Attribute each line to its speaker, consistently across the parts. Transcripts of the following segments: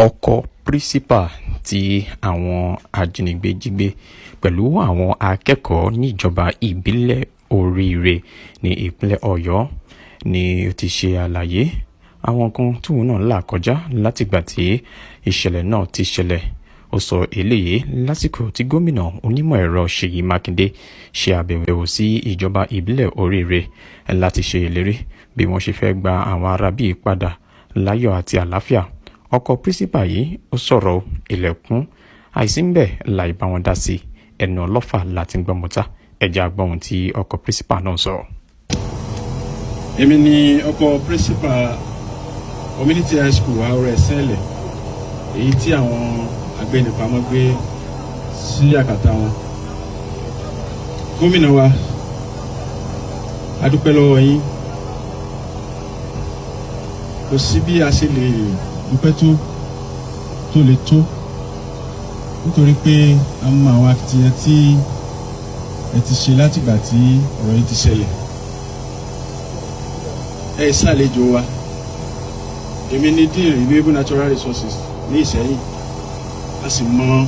Speaker 1: Ọkọ̀ pírísípà tí àwọn ajínigbé jí gbé pẹ̀lú àwọn akẹ́kọ̀ọ́ níjọba ìbílẹ̀ Oríire ní ìpínlẹ̀ Ọ̀yọ́ ni ó ti ṣe àlàyé àwọn nǹkan tóun náà là kọjá látìgbà tí ìṣẹ̀lẹ̀ náà ti ṣẹlẹ̀. Ó sọ eléyìí lásìkò tí gómìnà onímọ̀ ẹ̀rọ Ṣèyí Mákindé ṣe àbẹ̀wò sí ìjọba ìbílẹ̀ Oríire láti ṣe ìlérí bí wọ́n ṣe fẹ́ gba àwọn aráabí padà láyọ̀ àti àlàáfíà. Ọkọ̀ pírísípà yìí ó sọ̀rọ̀ ilẹ̀kùn àìsí ń bẹ̀ láì bá wọn dá sí, ẹnu ọlọ́fà láti ń gbọ́mọta. Ẹ̀jẹ̀ àgbọ̀hún tí ọkọ̀ pírísípà náà sọ.
Speaker 2: Èmi ni ọkọ pírísípà Community High School Àwọrẹ Sẹ́lẹ̀, èyí tí àwọn agbẹnipamọ́ gbé sí àkàtà wọn. Gómìnà wa, a dúpẹ́ lọ́wọ́ yín. Kò sí bí a ṣe lè dúpẹ́ tó lè tó, nítorí pé a mọ àwọn akitiyan tí ẹ ti ṣe látìgbà tí ọ̀rọ̀ yìí ti ṣẹlẹ̀. Ẹ ṣàlejò wa. Èmi ní Dean Renewable Natural Resources ní Ìṣẹ́yìn, a sì mọ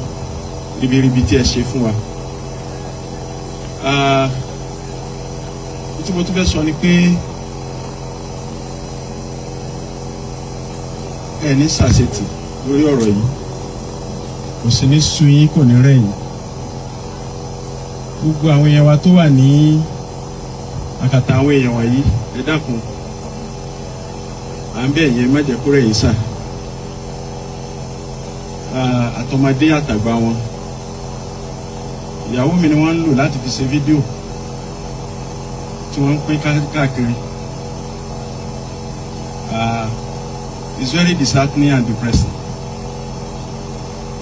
Speaker 2: ribiribi tí ẹ ṣe fún wa. Tí mo tún fẹ́ sọ ni pé ẹ ní ṣàṣetì lórí ọ̀rọ̀ yìí, kò sì ní sú yín, kò ní rẹ̀ yín. Gbogbo àwọn èèyàn wa tó wà ní àkàtà àwọn èèyàn wọ̀nyí, ẹ dákun, à ń bẹ̀ yẹn, má jẹ́ kó rẹ̀ yín sà. Àtọmọdé àtàgbà wọn, ìyàwó mi ni wọ́n ń lò láti fi ṣe fídíò tí wọ́n ń pín káàkiri. It's very disheartening and depressing.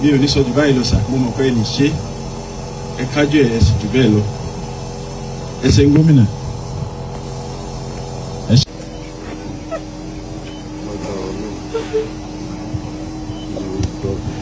Speaker 2: Mi ò ní sọ jù báyìí lọ sà. Mo mọ̀ pé ẹ lè ṣe, ẹ kájú ẹ, ẹ sì jù bẹ́ẹ̀ lọ. Ẹ ṣeun, gómìnà. Ẹ ṣe.
Speaker 3: Lágbára Ọlọ́run, ìlú ìjọba.